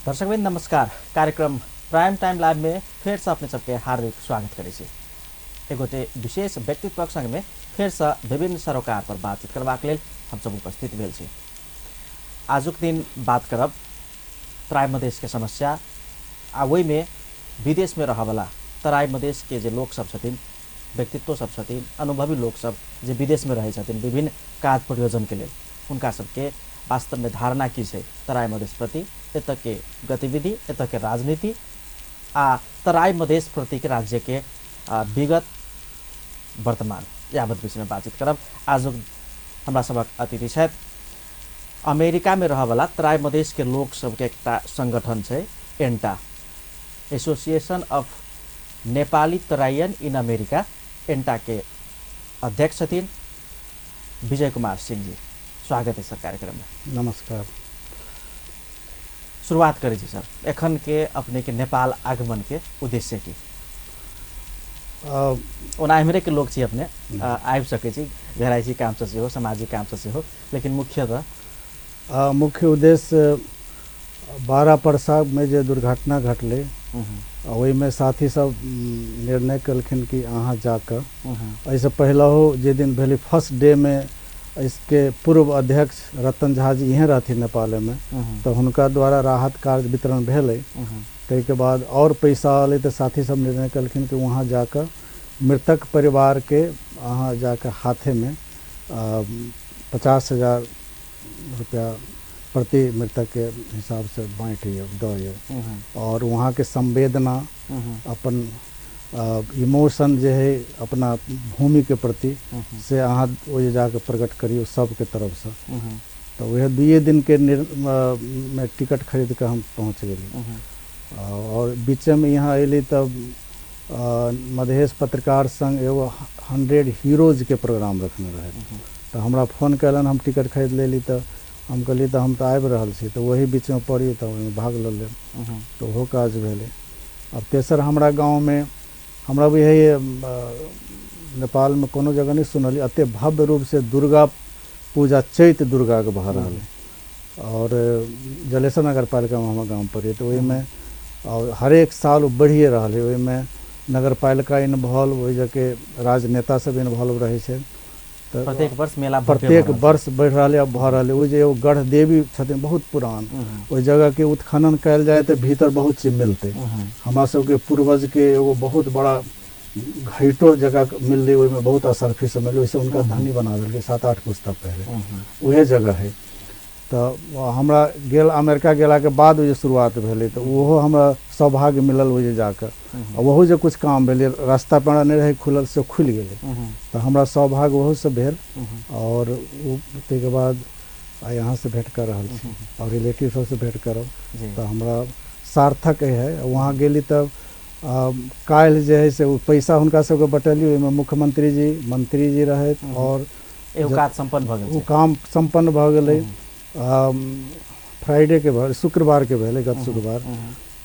दर्शकवृन्द नमस्कार। कार्यक्रम prime time live में फेर से अपने सबके हार्दिक स्वागत करै छी। एक गोटे विशेष व्यक्तित्वक संगमे फेर से विभिन्न सरोकार पर बातचीत करबाक लेल हम सब उपस्थित भेल छी। आजुक दिन बात करब तराई मधेशके समस्या आ ओहिमे विदेशमे रहऽवला तराई मधेशके जे लोक सब छथिन, व्यक्तित्व सब छथिन, अनुभवी लोक सब जे विदेशमे रहै छथिन विभिन्न काज प्रयोजनके लेल, हुनका सबके वास्तवमे धारणा की छै तराई मधेश प्रति, एतऽके गतिविधि, एतऽके राजनीति आ तराई मधेश प्रतिके राज्यके विगत वर्तमान यावत विषयमे बातचीत करब। आजुक हमरा सभक अतिथि छथि अमेरिकामे रहऽवला तराई मधेशके लोक सबके एकटा संगठन छै ANTA, association of Nepali Taraian in America, ANTA के अध्यक्ष छथिन विजय कुमार सिंह जी। स्वागत है सर कार्यक्रम में। नमस्कार। शुरुआत करै छी सर, एखन के अपने के नेपाल आगमन के उद्देश्य की? ओना एम्हरे के लोक छी अपने, आबि सकै छी घरायसी कामसँ सेहो, सामाजिक कामसँ सेहो, लेकिन मुख्यतः मुख्य उद्देश्य 12 परसामे जे दुर्घटना घटलै ओहिमे साथी सब निर्णय केलखिन कि अहाँ जाकऽ, एहिसँ पहिलहो जे दिन भेलै फर्स्ट डेमे इसके पूर्व अध्यक्ष रतन झा जी इहें रहथिन नेपालेमे, तऽ हुनका द्वारा राहत कार्य वितरण भेलै। ताहिके बाद आओर पैसा एलै तऽ साथी सब निर्णय केलखिन कि वहाँ जाकऽ मृतक परिवारके अहाँ जाकऽ हाथेमे 50,000 रुपया प्रति मृतकके हिसाबसँ बाँटि दऽ, आओर वहाँके संवेदना अपन इमोशन जे है अपना भूमिके प्रति से अहाँ ओहि जाकऽ प्रकट करियौ सबके तरफसँ। तऽ वएह 2 दिनके मे टिकट खरीद कऽ हम पहुँच गेली। आओर बीचेमे यहाँ अयली तब मधेश पत्रकार संघ एगो 100 हीरोजके प्रोग्राम रखने रहै, तऽ हमरा फोन कयलनि, हम टिकट खरीद लेली। तऽ हम कहलियै तऽ हम तऽ आबि रहल छी, तऽ वही बीचमे पड़ी तऽ ओहिमे भाग लऽ लेब, तऽ ओहो काज भेलै। आब तेसर हमरा गाँवमे हमरा बुझाइए नेपालमे कोनो जगह नहि सुनलियै एतेक भव्य रूपसँ दुर्गा पूजा चैत दुर्गाके भऽ रहल है। आओर जलेसर नगरपालिकामे हमर गाम पड़ैए, तऽ ओहिमे आओर हरेक साल ओ बढ़िए रहल है। ओहिमे नगरपालिका इन्वॉल्व, ओहि जगहके राजनेता सब इन्वॉल्व रहै छै। तऽ प्रत्येक वर्ष मेला प्रत्येक वर्ष बढ़ि रहल है, भऽ रहल है। ओ जे एगो गढ़ देवी छथिन बहुत पुरान, ओहि जगहके उत्खनन कयल जाय तऽ भीतर बहुत चीज मिलतै। हमरा सबके पूर्वजके एगो बहुत बड़ा घैटो जगह मिललै, ओहिमे बहुत असरफी सब मिललै, ओहिसँ हुनका धनी बना देलकै 7-8 पुस्ता पहिले, उएह जगह है। तऽ हमरा गेल अमेरिका गेलाके बाद ओ जे शुरुआत भेलै तऽ ओहो हमरा सौभाग्य मिलल ओहि जे जाकऽ, आ ओहो जे कुछ काम भेलै, रास्ता पेड़ा नहि रहै खुलल, से खुलि गेलै, तऽ हमरा सौभाग्य ओहोसँ भेल। आओर ओ ताहिके बाद आइ अहाँसँ भेँट कऽ रहल छी आओर रिलेटिव सबसँ भेँट करब, तऽ हमरा सार्थक है। वहाँ गेली तऽ काल्हि जे है से ओ पैसा हुनका सबके बटलियै, ओहिमे मुख्यमंत्री जी, मंत्री जी रहथि, आओर एगो काज सम्पन्न भऽ गेल, ओ काम सम्पन्न भऽ गेलै। फ्राइडेके भेल, शुक्रवारके भेलै, गत शुक्रवार।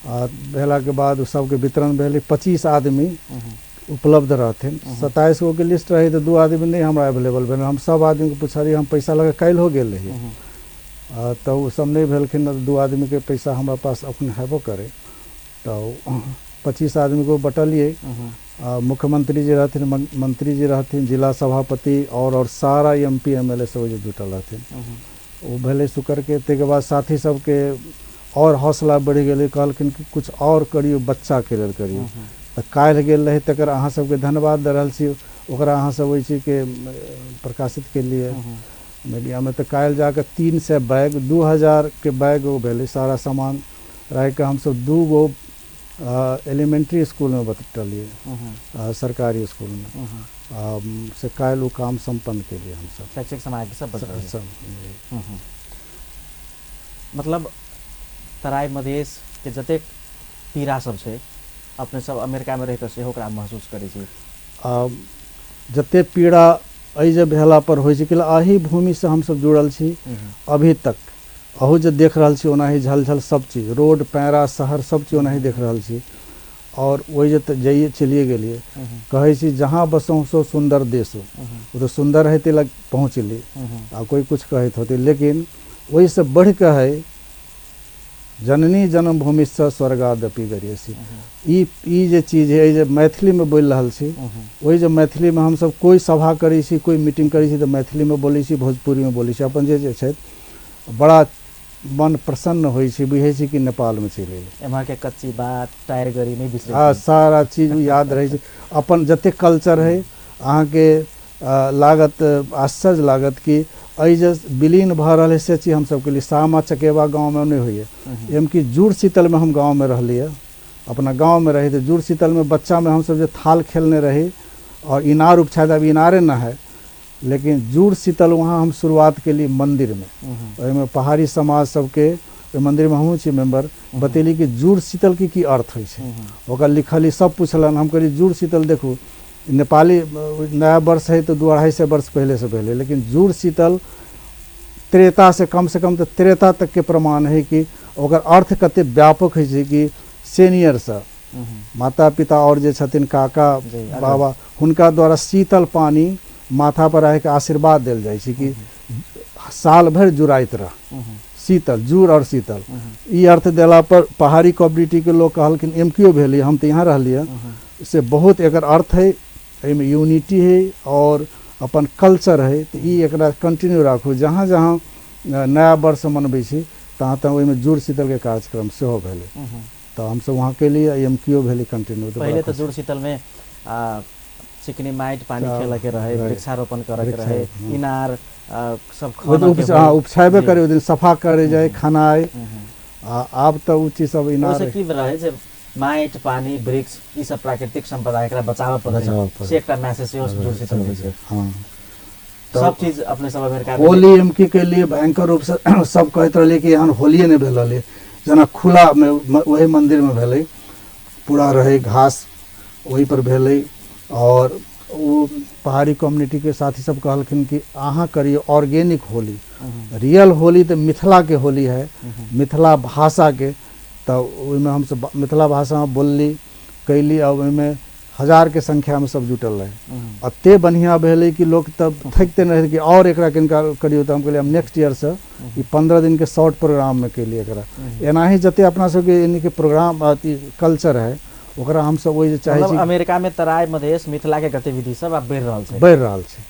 आ भेलाके बाद ओ सबके वितरण भेलै। 25 आदमी उपलब्ध रहथिन, 27 गोके लिस्ट रहै, तऽ 2 आदमी नहि हमरा अवेलेबल भेल। हम सब आदमीके पुछलियै, हम पैसा लऽ कऽ काल्हिओ गेल रहियै, तऽ ओ सब नहि भेलखिन। 2 आदमीके पैसा हमरा पास अखन हेबो करै, तऽ 25 आदमीके बटलियै। मुख्यमंत्री जी रहथिन, मंत्री जी रहथिन, जिला सभापति और सारा M P M L A सब जे जुटल रहथिन, ओ भेलै शुक्रके। ताहिके बाद साथी सबके आओर हौसला बढ़ि गेलै, कहलखिन कि कुछ आओर करियौ, बच्चाके लेल करियौ। तऽ काल्हि गेल रहै, तकर अहाँ सबके धन्यवाद दऽ रहल छी, ओकरा अहाँ सब ओहि चीजके प्रकाशित केलियै मीडियामे। तऽ काल्हि जाकऽ 300 बैग, 2000 के बैग ओ भेलै, सारा सामान राखिकऽ हमसब 2 गो एलिमेंट्री स्कूलमे बटलियै, सरकारी स्कूलमे, से काल्हि ओ काम सम्पन्न केलियै हमसब। शैक्षिक सामग्री सब बटलियै। सब। मतलब तराई मधेश के जतेक पीड़ा सब छै, अपने सब अमेरिकामे रहिकऽ सेहो ओकरा महसूस करै छी। जते पीड़ा एहि जे भेला पर होइ छै, कि एहि भूमिसँ हमसब जुड़ल छी अभी तक। अहू जे देख रहल छी ओनाही झलझल सब चीज, रोड पैरा शहर सब चीज ओनाही देख रहल छी। आओर ओहि जे जाइए चलिए गेलियै, कहै छी जहाँ बसहु सो सुन्दर देश हो, ओ तऽ सुन्दर है लग पहुँचली, आ कोइ कुछ कहैत होतै, लेकिन ओहिसँ बढ़िकऽ है जननी जन्मभूमिश्च स्वर्गादपि गरीयसी। ई ई जे चीज है, जे मैथिलीमे बोलि रहल छी, ओहि जे मैथिलीमे हमसब कोइ सभा करै छी, कोइ मीटिंग करै छी, तऽ मैथिलीमे बोलै छी, भोजपुरीमे बोलै छी। अपन जे जे छथि, बड़ा मन प्रसन्न होइ छै, बुझै छी कि नेपालमे चलि एलियै। एम्हरके कच्ची बात टायर गरी नहि बिसरै। आ सारा चीज याद रहै छै। अपन जतेक कल्चर है, अहाँके लागत, आश्चर्य लागत कि एहि जे विलीन भऽ रहल है से चीज हमसब केलियै। सामा चकेबा गाँवमे नहि होइए। एहिमे कि जुड़ शीतलमे हम गाँवमे रहलियै, अपना गाँवमे रही तऽ जुड़ शीतलमे बच्चामे हमसब जे थाल खेलने रही आओर इनार उपछाइत, आब इनारे न है, लेकिन जुड़ शीतल वहाँ हम शुरुआत केली मन्दिरमे। ओहिमे पहाड़ी समाज सबके ओहि मन्दिरमे हमहूँ छी मेम्बर। बतेली कि जुड़ शीतलके की अर्थ होइ छै, ओकर लिखली, सब पुछलनि। हम कहली जुड़ शीतल देखू, नेपाली नया वर्ष है तऽ 200-250 वर्ष पहिलेसँ भेलै, लेकिन जुड़ शीतल त्रेता से कम से कम तऽ त्रेता तकके प्रमाण है कि ओकर अर्थ कते व्यापक होइ छै कि सीनियरसँ माता पिता आओर जे छथिन काका बाबा, हुनका द्वारा शीतल पानी माथा पर राखिके आशीर्वाद देल जाइ छै कि साल भरि जुड़ाइत रह। शीतल, जुड़ आओर शीतल, ई अर्थ देला पर पहाड़ी कम्युनिटीके लोक कहलखिन एम क्यों भेलै, हम तऽ यहाँ रहलियै। से बहुत एकर अर्थ है, एहिमे यूनिटी है आओर अपन कल्चर है, तऽ ई एकरा कंटिन्यू राखू। जहाँ जहाँ नया वर्ष मनबै छी तहाँ तहाँ ओहिमे जुड़ शीतलके कार्यक्रम सेहो भेलै, तऽ हमसब वहाँ केलियै, एम क्यू भेलै कंटिन्यू। पहिले तऽ जुड़ शीतलमे चिकनी माटि पानि खेलऽके रहै, वृक्षारोपण करऽके रहै, इनार सब उपछाबे करे, ओहि दिन सफा करे जाय, खनाइ। आ आब तऽ ओ चीज सब इनार की रहै जे माटि पानि वृक्ष ई सब प्राकृतिक संपदा, एकरा बचाबऽ पड़तै, से एकटा मैसेज सेहो जुड़ शीतल होइ छै। हँ, सब चीज अपने सब अमेरिका होली एम की केलिए भयंकर रूपसँ। सब कहैत रहलियै कि एहन होलिए नहि भेल रहलै जेना खुलामे ओहि मन्दिरमे भेलै, पूरा रहै घास ओहि पर भेलै। आओर ओ पहाड़ी कम्युनिटीके साथी सब कहलखिन कि अहाँ करियौ ऑर्गेनिक होली, रियल होली तऽ मिथिलाके होली है, मिथिला भाषाके। तऽ ओहिमे हमसब मिथिला भाषामे बोलली कैली आ ओहिमे हजारके संख्यामे सब जुटल रहै। एते बढ़िआँ भेलै कि लोक तब थकिते नहि रहै कि आओर एकरा कनिका करियौ। तऽ हम कहलियै हम नेक्स्ट ईयरसँ ई 15 दिनके शॉर्ट प्रोग्राममे केलियै एकरा। एनाही जते अपना सबके यानी कि प्रोग्राम अथी कल्चर है, ओकरा हमसब ओहि जे चाहै छी। अमेरिकामे तराई मधेश मिथिलाके गतिविधि सब आब बढ़ि रहल छै, बढ़ि रहल छै,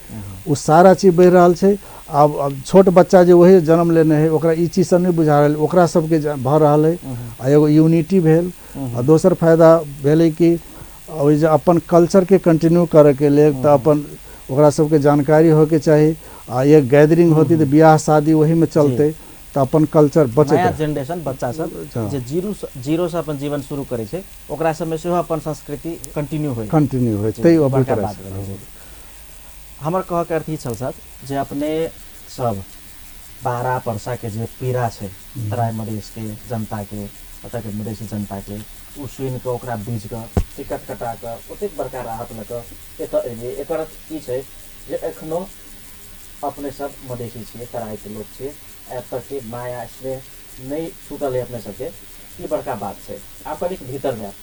ओ सारा चीज बढ़ि रहल छै। आब छोट बच्चा जे वही जन्म लेने है, ओकरा ई चीज सब नहि बुझा रहल, ओकरा सबके भऽ रहल है। आ एगो यूनिटी भेल आ दोसर फायदा भेलै कि ओहि जे अपन कल्चरके कंटिन्यू करैके लेल तऽ अपन ओकरा सबके जानकारी होइके चाही। आ एक गैदरिंग होती तऽ बियाह शादी ओहीमे चलतै, तऽ अपन कल्चर बचैत। नया जेनरेशन बच्चा सब जे जीरो से अपन जीवन शुरू करै छै, ओकरा सबमे सेहो अपन संस्कृति कंटिन्यू होइ, कंटिन्यू होइ, तै बड़का बात। हमर कहऽके अर्थ ई छल सर जे अपने सब बारा पर्साके जे पीड़ा छै तराई मधेशके जनताके, ओतऽके मधेसी जनताके, ओ सुनिकऽ ओकरा बुझिकऽ टिकट कटा कऽ ओतेक बड़का राहत लऽ कऽ एतऽ एलियै। एकर अर्थ ई छै जे एखनो अपने सब मधेसी छियै, तराईके लोक छियै, एतऽके माया स्नेह नहि छूटल है अपने सबके, ई बड़का बात छै। आब कनिक भीतर जायब,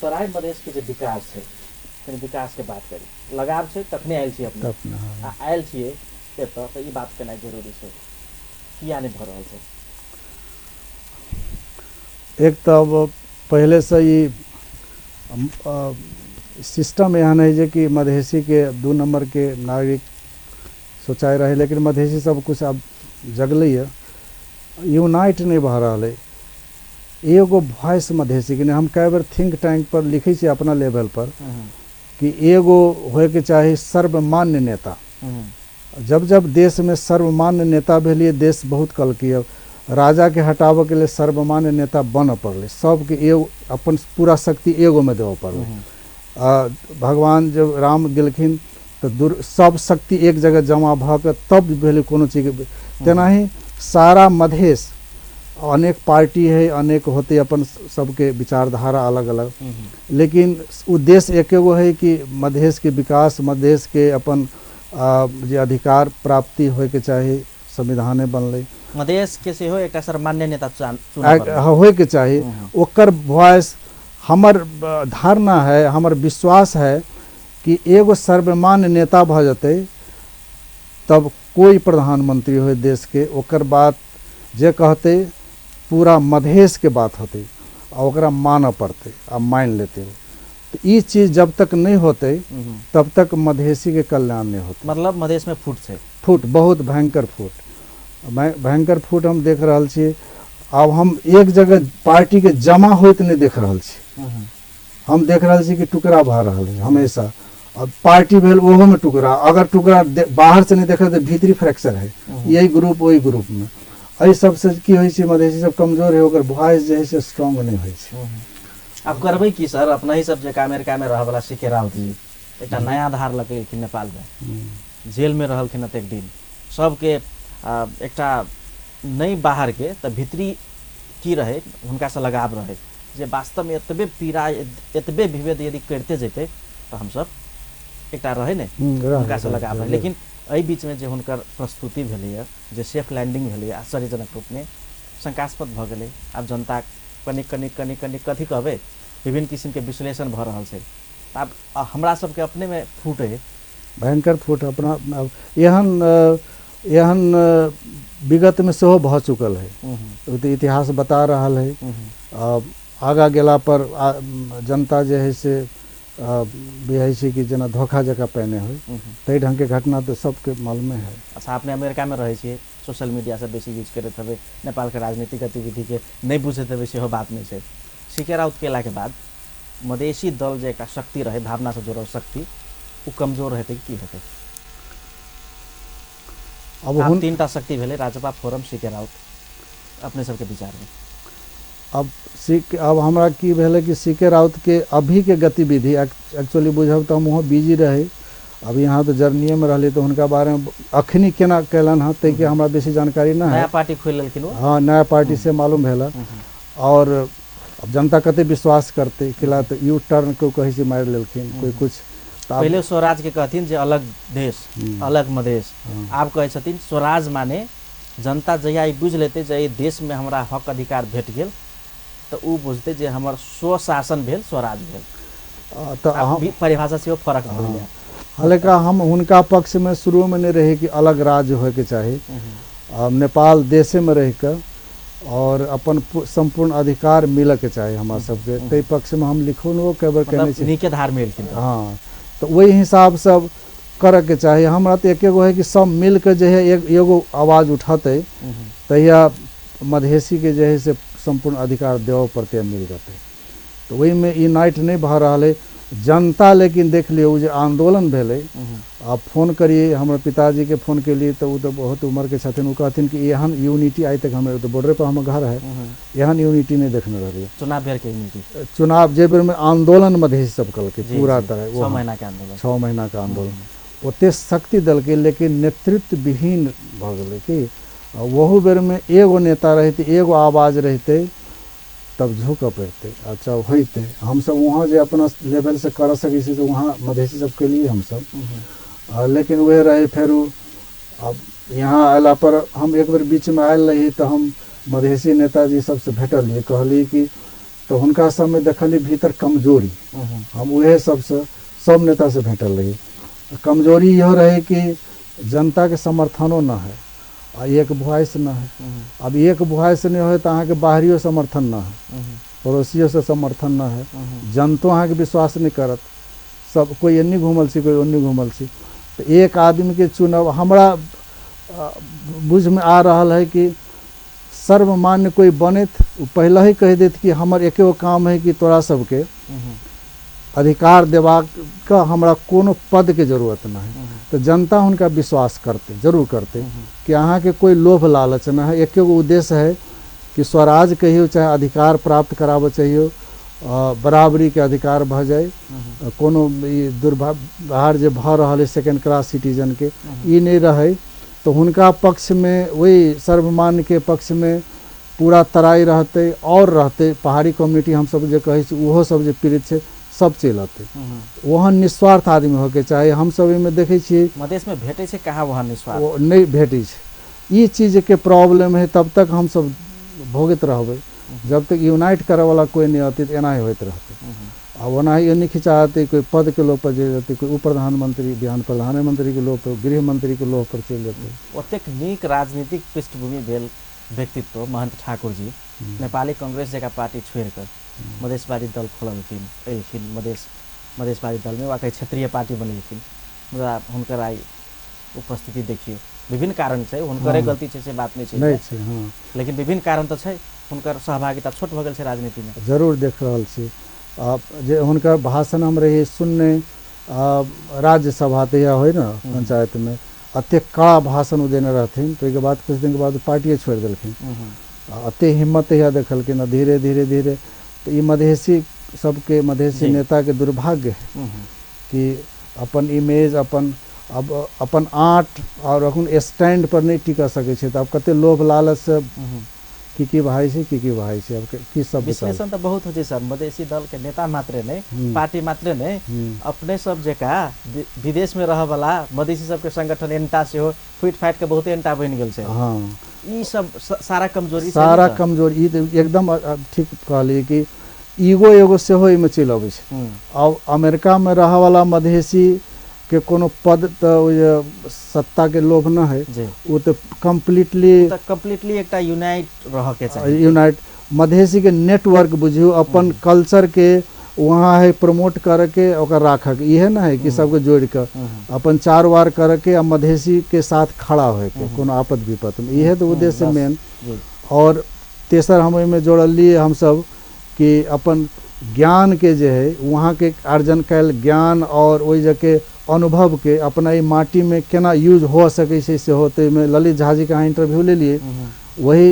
तराई मधेशके जे विकास छै, कनि विकासके बात करी। लगाव छै तखने आयल छियै अपने, आ आयल छियै एतऽ तऽ ई बात केनाइ जरूरी छै, किया नहि भऽ रहल छै? एक तऽ पहिलेसँ ई सिस्टम एहन है जे कि मधेसीके 2 नम्बरके नागरिक सोचाइ रहै, लेकिन मधेसी सब कुछ आब जगलैए, यूनाइट नहि भऽ रहल है, एगो वॉइस मधेसीके नहि। हम कए बेर थिंक टैंक पर लिखै छी अपना लेवल पर कि एगो होइके चाही सर्वमान्य नेता। जब जब देशमे सर्वमान्य नेता भेलियै, देश बहुत कलकी। राजाके हटाबऽके लेल सर्वमान्य नेता बनऽ पड़लै, सबके एगो अपन पूरा शक्ति एगोमे देबऽ पड़लै। भगवान जब राम गेलखिन तऽ सब शक्ति एक जगह जमा भऽ कऽ तब भेलै कोनो चीजके। तेनाही सारा मधेश अनेक पार्टी है, अनेक होते अपन सबके विचारधारा अलग अलग, लेकिन उद्देश्य एकेगो है कि मधेशके विकास, मधेशके अपन जे अधिकार प्राप्ति होइके चाही, संविधाने बनलै। मधेशके सेहो एकटा सर्वमान्य नेता होइके चाही, ओकर वॉइस। हमर धारणा है, हमर विश्वास है कि एगो सर्वमान्य नेता भऽ जेतै तब कोइ प्रधानमंत्री होय देशके, ओकर बात जे कहतै पूरा मधेशके बात होतै आ ओकरा मानऽ पड़तै आ मानि लेतै। तऽ ई चीज जब तक नहि होतै तब तक मधेशीके कल्याण नहि होतै। मतलब मधेशमे फूट छै, फूट बहुत भयंकर फूट, भयंकर फूट हम देख रहल छी। आब हम एक जगह पार्टीके जमा होइत नहि देख रहल छी, हम देख रहल छी कि टुकड़ा भऽ रहल है हमेशा। अब पार्टी भेल ओहोमे टुकड़ा, अगर टुकड़ा बाहर से नहीं देखल तऽ भीतरी फ्रैक्चर है, यही ग्रुप ओहि ग्रुपमे। एहि सबसँ की होइ छै, मधेशी सब कमजोर है, ओकर वॉइस जे है से स्ट्रॉन्ग नहि होइ छै। आब करबै की सर, अपना ही सब जकाँ अमेरिकामे रहऽवला सी के राउत जी एकटा नया धार लऽ के एलखिन नेपालमे, जेलमे रहलखिन एतेक दिन, सबके एकटा नहि बाहरके तऽ भीतरी की रहै हुनकासँ लगाव रहै जे वास्तवमे एतबे पीड़ा एतबे विभेद यदि करिते जेतै तऽ हमसब एकटा रहै ने हुनकासँ लगाव रहै। लेकिन एहि बीचमे जे हुनकर प्रस्तुति भेलैए, जे सेफ लैंडिंग भेलैए, आश्चर्यजनक रूपमे शंकास्पद भऽ गेलै। आब जनता कनि कनि कनि कनि कथी कहबै, विभिन्न किसिमके विश्लेषण भऽ रहल छै। आब हमरा सबके अपनेमे फूट है, भयंकर फूट अपना। एहन एहन विगतमे सेहो भऽ चुकल है, ओ तऽ इतिहास बता रहल है। आगाँ गेला पर जनता जे है से बुझै छै कि जेना धोखा जकाँ पहिने होइ, ताहि ढङ्गके घटना तऽ सबके मालूमे है। अच्छा, अपने अमेरिकामे रहै छियै, सोशल मीडिया सब बेसी यूज करैत हेबै, नेपालके राजनीतिक गतिविधिके नहि बुझैत हेबै सेहो बात नहि छै। सी के राउत केलाके बाद मधेशी दल जे एकटा शक्ति रहै, भावनासँ जुड़ल शक्ति, ओ कमजोर हेतै कि हेतै? अब आब तीनटा शक्ति भेलै, राजपा, फोरम, सी के राउत, अपने सबके विचारमे। अब सी अब हमरा की भेलै कि सी के राउतके अभीके गतिविधि एक्चुअली बुझब तऽ हम वहाँ बिजी रही, अब यहाँ तऽ जर्नीएमे रहली, तऽ हुनका बारेमे अखनी केना कयलनि हँ ताहिके हमरा बेसी जानकारी नहि है। नया पार्टी खोलि लेलखिन ओ। हाँ, नया पार्टी से मालूम भेल। और अब जनता कते विश्वास करतै, किला तऽ यू टर्न कोइ कहै छै मारि लेलखिन, कोइ कुछ। पहिले स्वराज के कहथिन जे अलग देश अलग मधेश, आब कहै छथिन स्वराज माने जनता जहिया ई बुझि लेतै जे एहि देशमे हमरा हक अधिकार भेट गेल तऽ ओ बुझतै जे हमर स्वशासन भेल, स्वराज भेल। तऽ परिभाषा सेहो फरक भऽ गेलै। हालाँकि हम हुनका पक्षमे शुरूमे नहि रही कि अलग राज्य होइके चाही, नेपाल देशेमे रहिकऽ और अपन सम्पूर्ण अधिकार मिलऽके चाही हमरा सबके, ताहि पक्षमे हम लिखौनो कए बेर केने छी। नीके धारमे एलखिन। हाँ, तऽ ओहि हिसाबसँ करऽके चाही। हमरा तऽ एके गो है कि सब मिलके जे है एगो आवाज उठतै तहिया मधेशीके जे है से सम्पूर्ण अधिकार देबऽ पड़तै, मिल जेतै। तऽ ओहिमे यूनाइट नहि भऽ रहल है जनता। लेकिन देख लियौ जे आन्दोलन भेलै, आब फोन करियै, हमर पिताजीके फोन केलियै तऽ ओ तऽ बहुत उम्रके छथिन, ओ कहथिन कि एहन यूनिटी आइ तक हमर तऽ बॉर्डरे पर हमर घर है, एहन यूनिटी नहि देखने रहलियै। चुनाव बेरके यूनिटी, चुनाव जे बेरमे आन्दोलन मधेशी सब केलकै पूरा तरह, 6 महीना के आन्दोलन, 6 महीना के आन्दोलन ओते शक्ति देलकै, लेकिन नेतृत्व विहीन भऽ गेलै कि ओहू बेरमे एगो नेता रहितै, एगो आवाज रहितै तब झुकऽ पड़तै। अच्छा होइतै, हमसब वहाँ जे अपना लेवलसँ करऽ सकै छी तऽ वहाँ मधेशी सब केलियै हमसब, लेकिन वएह रहै। फेरो अब यहाँ अयला पर हम एक बेर बीचमे आयल रही तऽ हम मधेशी नेताजी सबसँ भेटलियै, कहलियै कि तऽ हुनका सबमे देखलियै भीतर कमजोरी, हम उएह सबसँ सब नेतासँ भेटल रही। कमजोरी इहो रहै कि जनताके समर्थनो न है आ एक वॉइस न है। अब एक वॉइस नहि होइ तऽ अहाँके बाहरियो समर्थन न है, पड़ोसियोसँ समर्थन न है, जनतो अहाँके विश्वास नहि करत, सब कोइ एन्नी घूमल छी, कोइ ओन्नी घूमल छी। तऽ एक आदमीके चुनब हमरा बुझमे आ रहल है कि सर्वमान्य कोइ बनैत ओ पहिले ही कहि देत कि हमर एके गो काम है कि तोरा सबके अधिकार देबाक हमरा कोनो पदके जरूरत नहि है, तऽ जनता हुनका विश्वास करतै, जरूर करतै कि अहाँके कोइ लोभ लालच नहि है, एके गो उद्देश्य है कि स्वराज कहियौ चाहे अधिकार प्राप्त कराबऽ चाहियौ, बराबरीके अधिकार भऽ जाइ, कोनो ई दुर्व्यवहार जे भऽ रहल है सेकेंड क्लास सिटीजनके ई नहि रहै। तऽ हुनका पक्षमे ओहि सर्वमान्यके पक्षमे पूरा तराई रहतै और रहतै पहाड़ी कम्युनिटी हमसब जे कहै छी ओहो सब जे पीड़ित छै सब चलि अतै, ओहन निस्वार्थ आदमी होइके चाही। हमसब एहिमे देखै छियै मधेशमे भेटै छै कहाँ ओहन निस्वार्थ, ओ नहि भेटै छै। ई चीजके प्रॉब्लम है, तब तक हमसब भोगैत रहबै, जब तक यूनाइट करऽवला कोइ नहि अतै तऽ एनाही होइत रहतै। आ ओनाही एन्नी खिंचा जेतै, कोइ पदके लोभ पर चलि जेतै, कोइ उप प्रधानमंत्री बिहान प्रधानमंत्रीके लोभ पर, गृह मंत्रीके लोभ पर चलि जेतै। ओतेक नीक राजनीतिक पृष्ठभूमि भेल व्यक्तित्व महन्त ठाकुर जी नेपाली कांग्रेस जकाँ पार्टी छोड़ि कऽ मधेशवादी दल खोललखिन, एलखिन मधेशवादी दलमे वा कहीं क्षेत्रीय पार्टी बनेलखिन, मुदा हुनकर आइ उपस्थिति देखियौ, विभिन्न कारण छै, हुनकरे गलती छै से बात नहि छै, नहि छै, हँ, लेकिन विभिन्न कारण तऽ छै, हुनकर सहभागिता छोट भऽ गेल छै राजनीतिमे। जरूर देख रहल छी जे हुनकर भाषण हम रही सुनने राज्यसभा तहिया होइ ने पंचायतमे, एतेक कड़ा भाषण ओ देने रहथिन, तऽ ओहिके बाद किछु दिनके बाद पार्टिए छोड़ि देलखिन। एतेक हिम्मत तहिया देखलखिन आ धीरे धीरे धीरे तऽ ई मधेसी सबके, मधेसी नेताके दुर्भाग्य है कि अपन इमेज, अपन अब अपन आँट और अखन स्टैंड पर नहि टिका सकै छै, तऽ आब कते लोभ लालचसँ की की भए छै, की की भए छै, आब की सब विश्लेषण तऽ बहुत होइ छै सर। मधेसी दल के नेता मात्रे नहि, पार्टी मात्रे नहि, अपने सब जकाँ विदेश में रहऽवला मधेसी सबके संगठन एन्टा सेहो फुटि फाटि के बहुते एन्टा बनि गेल छै। हँ, ई सब सारा कमजोरी, सारा कमजोरी। ई तऽ एकदम ठीक कहलियै कि ईगो एगो सेहो एहिमे चलि अबै छै। आब अमेरिकामे रहऽवला मधेसी के कोनो पद तऽ ओहि सत्ताके लोभ न है, ओ तऽ कम्प्लीटली तऽ कम्प्लीटली एकटा यूनाइट रहऽके चाही। यूनाइट मधेसीके नेटवर्क बुझियौ, अपन कल्चरके वहाँ है प्रमोट करके ओकर राखक, इहे न है कि सबके जोड़ि कऽ अपन चार वार करके आ मधेसी के साथ खड़ा होइके कोनो आपद विपदमे, इहे तऽ उद्देश्य मेन। और तेसर हम ओहिमे जोड़लियै हमसब कि अपन ज्ञानके जे है वहाँके अर्जन कयल ज्ञान और ओहि जगहके अनुभवके अपना ई माटीमे केना यूज हो सकै छै सेहो। तऽ ओहिमे ललित झाजीके अहाँ इंटरव्यू लेलियै, वही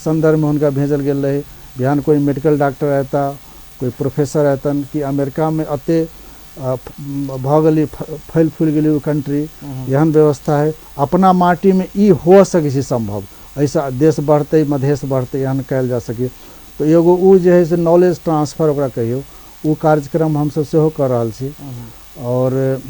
सन्दर्भमे हुनका भेजल गेल रहै। बिहान कोइ मेडिकल डॉक्टर अयता, कोइ प्रोफेसर अयतन कि अमेरिकामे एते भऽ गेली, फैल फूलि गेली ओ कंट्री, एहन व्यवस्था है, अपना माटीमे ई हो सकै छै सम्भव, एहिसँ देश बढ़तै, मधेश बढ़तै, एहन कयल जा सकै। तऽ एगो ओ जे है से नॉलेज ट्रांसफर ओकरा कहियौ, ओ कार्यक्रम हमसब सेहो कऽ रहल छी। और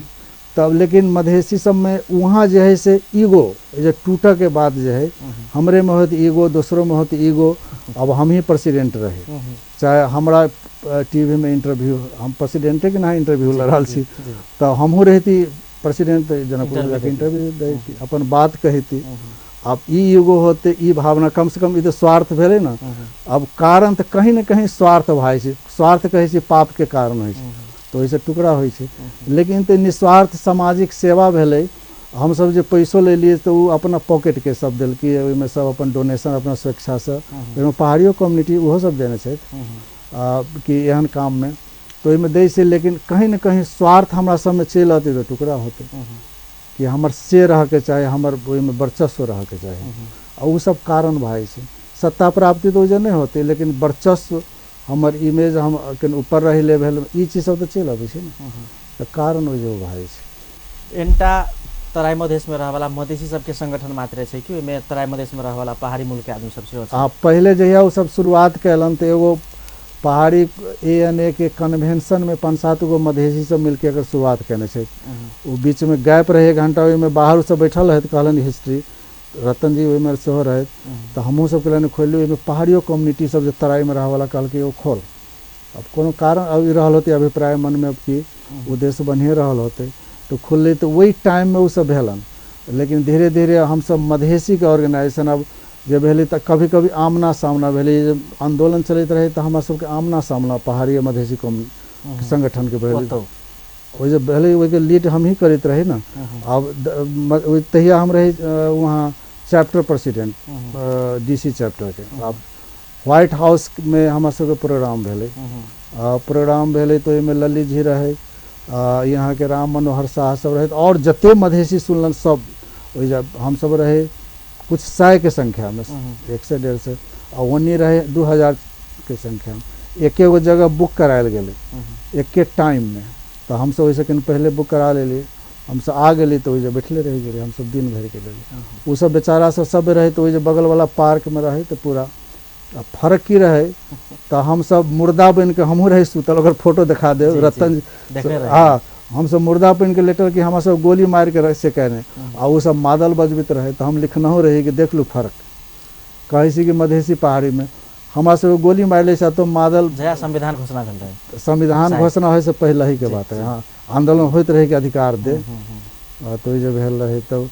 तब लेकिन मधेसी सबमे वहाँ जे है से ईगो जे टूटऽके बाद जे है हमरेमे होत ईगो, दोसरोमे होत ईगो। अब हम ही प्रेसिडेंट रहे, चाहे हमरा टीवीमे इंटरव्यू, हम प्रेसिडेंटेके ना इंटरव्यू लऽ रहल छी, तऽ हमहूँ रहिती प्रेसिडेंट तऽ जनकपुर जाके इंटरव्यू दैती, अपन बात कहिती। आब ई ईगो होते, ई भावना, कम से कम ई तऽ स्वार्थ भेलै ने। अब कारण तऽ कहीं ने कहीं स्वार्थ भए छै, स्वार्थ कहै छै पापके कारण होइ छै, तऽ ओहिसँ टुकड़ा होइ छै। लेकिन तऽ निस्वार्थ सामाजिक सेवा भेलै। हमसब जे पैसो लेलियै तऽ ओ अपना पॉकेटके सब देलकै, ओहिमे सब अपन डोनेशन अपना स्वेच्छासँ, ओहिमे पहाड़ियो कम्युनिटी ओहो सब देने छथि कि एहन काममे, तऽ ओहिमे दै छै। लेकिन कहीं ने कहीं स्वार्थ हमरा सबमे चलि अतै तऽ टुकड़ा होतै कि हमर से रहऽके चाही, हमर ओहिमे वर्चस्व रहऽके चाही, आ ओ सब कारण भए छै। सत्ता प्राप्ति तऽ ओहिजे नहि होतै, लेकिन वर्चस्व, हमर इमेज, हम कनि ऊपर रही लेवल, ई चीज सब तऽ चलि अबै छै ने, तऽ कारण ओहि जे भए छै। एन्टा तराई मधेशमे रहऽवला मधेसी सबके संगठन मात्रे छै कि ओहिमे तराई मधेशमे रहऽवला पहाड़ी मूलके आदमी सब सेहो छै? आ पहिले जहिया ओ सब शुरुआत कयलनि तऽ एगो पहाड़ी ANA के कन्वेंशनमे 5-7 गो मधेसी सब मिलके एकर शुरुआत कयने छै। ओ बीचमे गैप रहै 1 घंटा, ओहिमे बाहर सब बैठल रहथि, कहलनि हिस्ट्री, रतन जी ओहिमे सेहो रहथि, तऽ हमहूँ सब कहलनि खोलि, ओहिमे पहाड़ियो कम्युनिटी सब जे तराईमे रहऽवला कहलकै ओ खोल। अब कोनो कारण अब ई रहल होतै अभिप्राय मनमे कि उद्देश्य बढ़िए रहल होतै तऽ खुललै, तऽ ओहि टाइममे ओ सब भेलन। लेकिन धीरे धीरे हमसब मधेसीके ऑर्गेनाइजेशन अब जे भेलै तऽ कभी कभी आमना सामना भेलै, जे आन्दोलन चलैत रहै तऽ हमरा सबके आमना सामना पहाड़ी मधेसी संगठनके भेलै, ओहि जे भेलै ओहिके लीड हमही करैत रही ने। अब तहिया हम रही वहाँ चैप्टर प्रेसिडेंट DC चैप्टरके। आब व्हाइट हाउसमे हमरा सबके प्रोग्राम भेलै, प्रोग्राम भेलै तऽ ओहिमे ललित जी रहै, यहाँके राम मनोहर शाह सब रहै, आओर जते मधेसी सुनलन सब ओहि हमसब रहे कुछ सए के संख्यामे, 100 150, आ ओन्नी रहे 2000 के संख्यामे। एके गो जगह बुक करायल गेलै एके टाइममे, तऽ हमसब ओहिसँ कनि पहिले बुक करा लेलियै, हमसब आ गेलियै तऽ ओहि जे बैठले रहि गेलियै हमसब दिन भरिके लेल। ओसब बेचारा सब सब रहै तऽ ओहि जे बगलवला पार्कमे रहै तऽ पूरा आ फर्क की रहै तऽ हमसब मुर्दा बनिके हमहूँ रही सुतल, ओकर फोटो देखा देब रतन, हँ हमसब मुर्दा बनिके लेटल कि हमरा सब गोली मारिके से केने, आ ओ सब मादल बजबैत रहै, तऽ हम लिखनहु रही कि देख लू फर्क, कहै छी कि मधेसी पहाड़ीमे हमरा सबके गोली मारि लै छै तो मादल। संविधान घोषणा भेल रहै, संविधान घोषणा होइ से पहिले ही के बात है, हाँ आन्दोलन होइत रहै कि अधिकार दे, तऽ ओहि जे भेल रहै तब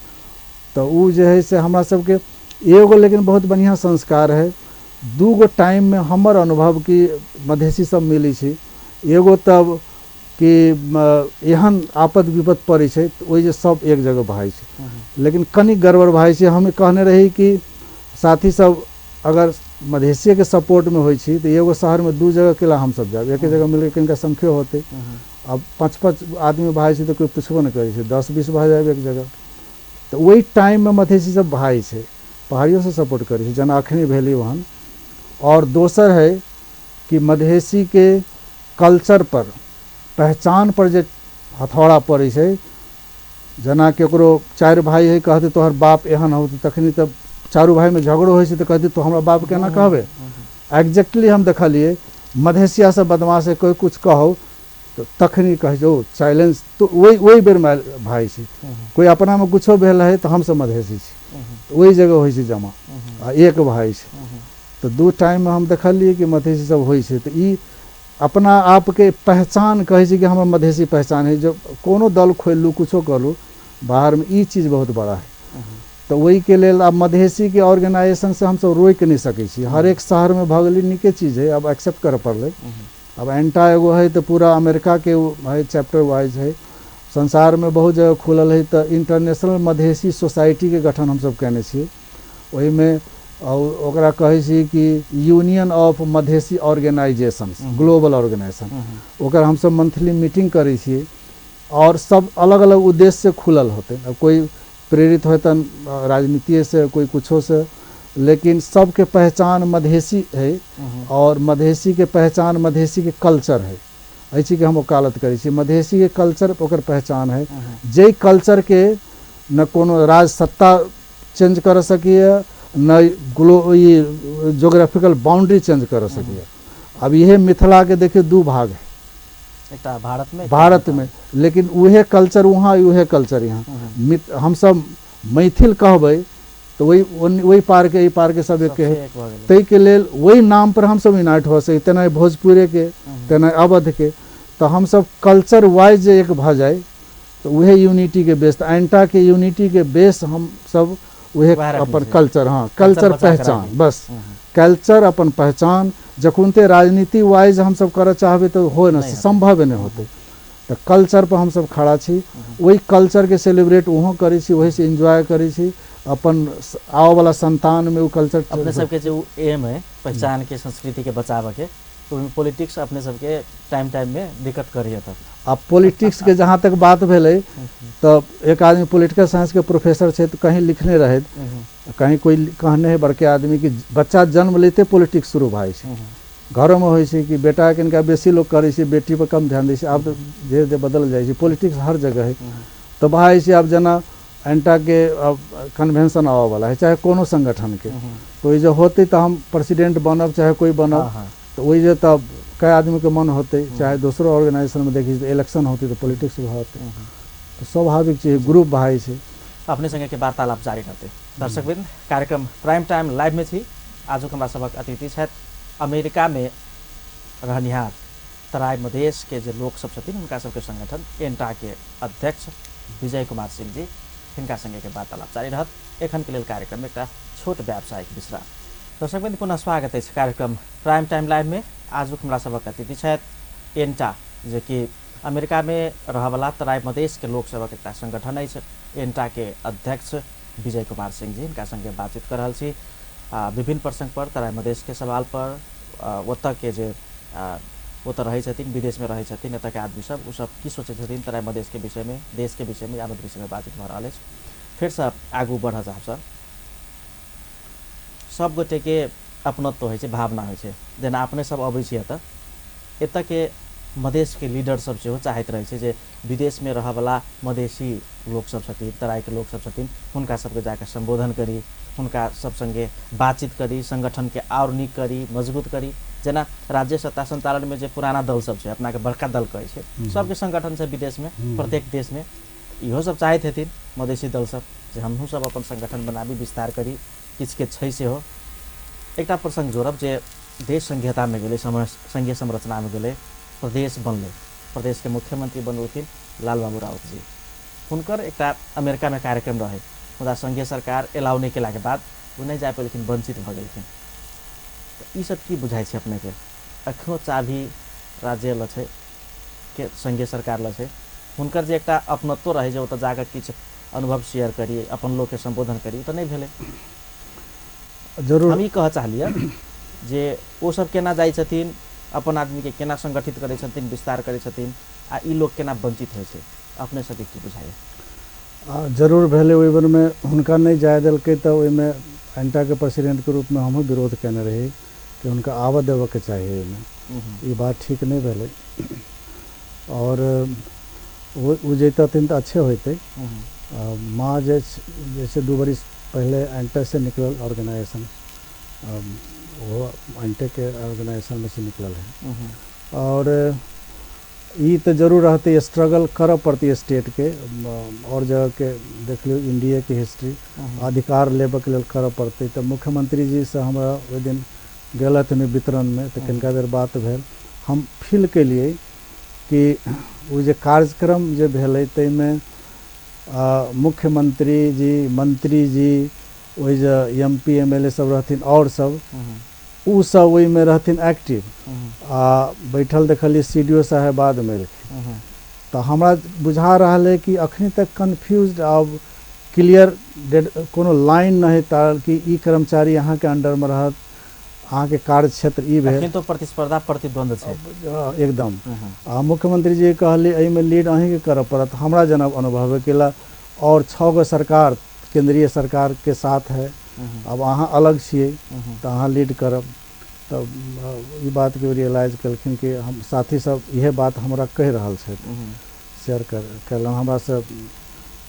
तऽ ओ जे है से हमरा सबके एगो लेकिन बहुत बढ़िआँ संस्कार है। 2 गो टाइममे हमर अनुभव कि मधेसी सब मिलै छै, एगो तब कि एहन आपद विपद पड़ै छै तऽ ओहि जे सब एक जगह भए छै, लेकिन कनि गड़बड़ भए छै। हम कहने रही कि साथी सब अगर मधेसीके सपोर्टमे होइ छी तऽ एगो शहरमे 2 जगह केला हमसब जायब, एके जगह मिलके कनिका संख्यो होतै। अब 5-5 आदमी भए छै तऽ कोइ पुछबो नहि करै छै, 10-20 भए जायब एक जगह। तऽ ओहि टाइममे मधेसी सब भए छै, पहाड़ियोसँ सपोर्ट करै छै, जेना अखनी भेलै वहन। और दोसर है कि मधेसीके कल्चर पर, पहचान पर जे हथौड़ा पड़ै छै, जेना केकरो 4 भाई है कहते तोहर बाप एहन हो, तखनी तऽ 4 भाईमे झगड़ो होइ छै तऽ कहते तो हमरा बाप केना कहबै। एग्जैक्टली हम देखलियै मधेसिया सब बदमाश है, कोइ कुछ कहो तऽ तखनी कहै छै ओ चैलेंज, तऽ ओहि बेरमे भाई छै। कोइ अपनामे कुछो भेल है तऽ हमसब मधेसी छी, ओहि जगह होइ छै जमा आ एक भाई छै। तऽ 2 टाइममे हम देखलियै कि मधेसी सब होइ छै। तऽ ई अपना आपके पहचान कहै छै कि हमर मधेसी पहचान है। जो कोनो दल खोललू कुछो करलू बाहरमे ई चीज बहुत बड़ा है। तऽ ओहिके लेल आब मधेसीके ऑर्गेनाइजेशन से हमसब रोकि नहि सकै छी। हर एक शहरमे भऽ गेलै नीके चीज है, आब एक्सेप्ट करऽ पड़लै। आब एंटा एगो है तऽ पूरा अमेरिकाके है, चैप्टर वाइज है, संसारमे बहुत जगह खुलल है। तऽ इंटरनेशनल मधेसी सोसाइटीके गठन हमसब कयने छियै। ओहिमे ओकरा कहै छी कि union of Madhesi organisations, global organisation, ओकर हमसब मंथली मीटिंग करै छियै और सब अलग अलग उद्देश्य से खुलल होतै। अब कोइ प्रेरित होतन राजनीतिये से, कोइ कुछो से, लेकिन सबके पहचान मधेसी है और मधेसी के पहचान मधेसी के कल्चर है। एहि चीजके हम वकालत करै छी, मधेसी के कल्चर ओकर पहचान है। जाहि कल्चर के न कोनो राज सत्ता चेंज कर सकैए, न ई जोग्राफिकल बाउंड्री चेंज कर सकैए। अब इहे मिथिला के देखियौ 2 भाग है, एकटा भारत में, भारत में, लेकिन उहे कल्चर वहाँ, उहे कल्चर यहाँ। हमसब मैथिल कहबै तऽ ओहि पार के एहि पार के सब एके है। ताहिके लेल ओहि नाम पर हमसब यूनाइट हो सकै, तेना भोजपुरे के, तेना अवध के। तऽ हमसब कल्चर वाइज जे एक भऽ जाइ तऽ उहे यूनिटी के बेस, तऽ एंटा के यूनिटी के बेस हमसब उहे अपन कल्चर, हाँ कल्चर पहचान, बस कल्चर अपन पहचान। जखुनते राजनीति वाइज हमसब करऽ चाहबै तऽ हो नहि, संभव नहि होतै। तऽ कल्चर पर हमसब खड़ा छी, ओहि कल्चरके सेलिब्रेट ओहो करै छी, ओहिसँ एन्जॉय करै छी। अपन आबऽवला संतानमे ओ कल्चर अपने सबके जे एम है पहचान के, संस्कृति के बचाबऽ के, ओहिमे पॉलिटिक्स अपने सबके टाइम टाइम में दिक्कत करैए। तब आब पॉलिटिक्स के जहाँ तक बात भेलै तऽ एक आदमी पोलिटिकल साइंस के प्रोफेसर छै तऽ कहीं लिखने रहै, कहीं कोइ कहने है बड़के आदमी कि बच्चा जन्म लेते पॉलिटिक्स शुरू भए छै। घरोमे होइ छै कि बेटा कनिका बेसी लोक करै छै, बेटी पर कम ध्यान दै छै। आब तऽ धीरे धीरे बदल जाइ छै, पॉलिटिक्स हर जगह है। तऽ भए छै आब जेना एंटाके अब कन्वेंशन आबऽवला है, चाहे कोनो संगठनके, तऽ ओहि जे होतै तऽ हम प्रेसिडेंट बनब चाहे कोइ बनब, तऽ ओहि जे तब कए आदमीके मन होतै, चाहे दोसरो ऑर्गेनाइजेशनमे देखै छै इलेक्शन होतै तऽ पॉलिटिक्स होतै, तऽ स्वाभाविक छै ग्रुप भए छै। अपने संगे के वार्तालाप जारी रहतै। दर्शकवृंद, कार्यक्रम प्राइम टाइम लाइव में छी। आजुक हमरा सभक अतिथि छथि अमेरिकामे रहनिहार तराई मधेश के जे लोक सब छथिन हुनका सबके संगठन एंटा के अध्यक्ष विजय कुमार सिंह जी। हिनका संगे के वार्तालाप जारी रहत। एखन के लेल कार्यक्रम में एकटा छोट व्यावसायिक विश्राम। दर्शकवृंद, पुनः स्वागत अछि कार्यक्रम प्राइम टाइम लाइव में। आजुक हमरा सभक अतिथि छथि एंटा, जे कि अमेरिका में रहवला तराई मधेश के लोक सभक एकटा संगठन अछि। एंटा के अध्यक्ष विजय कुमार सिंह जी, हिनका संगे बातचीत कर रहल छी विभिन्न प्रसंग पर, तराई मधेश के सवाल पर, ओतऽ के जे ओतऽ रहै छथिन, विदेश में रहै छथिन एतऽ के आदमी सब, ओ सब की सोचै छथिन तराई मधेश के विषय में, देश के विषय में, यावत विषय में बातचीत भऽ रहल अछि। फेरसँ आगू बढ़ऽ चाहब सर। सब गोटे के अपनत्व होइ छै, भावना होइ छै। जेना अपने सब अबै छी एतऽ, एतऽ के मधेश के लीडर सब सेहो चाहैत रहै छै जे विदेश में रहऽवला मधेसी लोक सब छथिन, तराई के लोक सब छथिन, हुनका सबके जाके संबोधन करी, हुनका सब संगे बातचीत करी, संगठन के और नीक करी, मजबूत करी। जेना राज्य सत्ता संचालन में जे पुराना दल सब छै, अपना के बड़का दल कहै छै, सबके संगठन छै विदेश में, प्रत्येक देश में। इहो सब चाहैत हेथिन मधेसी दल सब जे हमहूँ सब अपन संगठन बनाबी, विस्तार करी, किछु के छै सेहो। एकटा प्रसंग जोड़ब जे देश संघीयतामे गेलै, संघीय संरचनामे गेलै, प्रदेश बनलै, प्रदेशके मुख्यमंत्री बनलखिन लाल बाबू राउत जी। हुनकर एकटा अमेरिकामे कार्यक्रम रहै, मुदा संघीय सरकार एलाउ नहि केलाके बाद ओ नहि जा पेलखिन, वंचित भऽ गेलखिन। तऽ ई सब की बुझाइ छै अपनेके? एखनो चाभी राज्य लग छै के संघीय सरकार लग छै, हुनकर जे एकटा अपनत्व रहै जे ओतऽ जाकऽ किछु अनुभव शेयर करी, अपन लोकके सम्बोधन करी, ओ तऽ नहि भेलै। जरूर हम ई कहऽ चाहलियै जे ओ सब केना जाइ छथिन, अपन आदमीके केना संगठित करै छथिन, विस्तार करै छथिन, आ ई लोक केना वंचित होइ छै, अपने सबके की बुझाइए? जरूर भेलै। ओहि बेरमे हुनका नहि जाय देलकै तऽ ओहिमे एन्टाके प्रेसिडेंटके रूपमे हमहूँ विरोध कयने रही कि हुनका आबऽ देबऽके चाही ओहिमे, ई बात ठीक नहि भेलै। आओर ओ जैतथिन तऽ अच्छे होइतै। माँ जे जैसे 2 बरिस पहले एंटा से निकलल ऑर्गेनाइजेशन, वो एंटे के ऑर्गेनाइजेशन में से निकलल है। और ई तऽ जरूर रहतै, स्ट्रगल करऽ पड़तै स्टेटके। और जगहके देख लियौ, इंडियाके हिस्ट्री, अधिकार लेबऽके लेल करऽ पड़तै। तऽ मुख्यमंत्री जी से हमरा ओहि दिन गेल हथिन वितरणमे, तऽ कनिका देर बात भेल। हम फील केलियै कि ओ जे कार्यक्रम जे भेलै ताहिमे मुख्यमंत्री जी, मंत्री जी, ओहि जे M P M L A सब रहथिन और सब, ओ सब ओहिमे रहथिन एक्टिव। आ बैठल देखलियै सी डी ओ साहेब बादमे एलखिन। तऽ हमरा बुझा रहल है कि अखनी तक कन्फ्यूज, आब क्लियर डेड कोनो लाइन नहि तारल कि ई कर्मचारी अहाँके अंडरमे रहत, अहाँके कार्य क्षेत्र ई भेल। अखन तो प्रतिस्पर्धा प्रतिद्वंद छै एकदम। आ मुख्यमंत्री जी कहली एहिमे लीड अहीँके करऽ पड़त, हमरा जेना अनुभव केला। और 6 गो सरकार केंद्रीय सरकार के साथ है, अब अहाँ अलग छियै तऽ अहाँ लीड करब। तब ई बातके रियलाइज केलखिन कि हम साथी सब इहे बात हमरा कहि रहल छथि, शेयर कयलहुँ हमरासँ।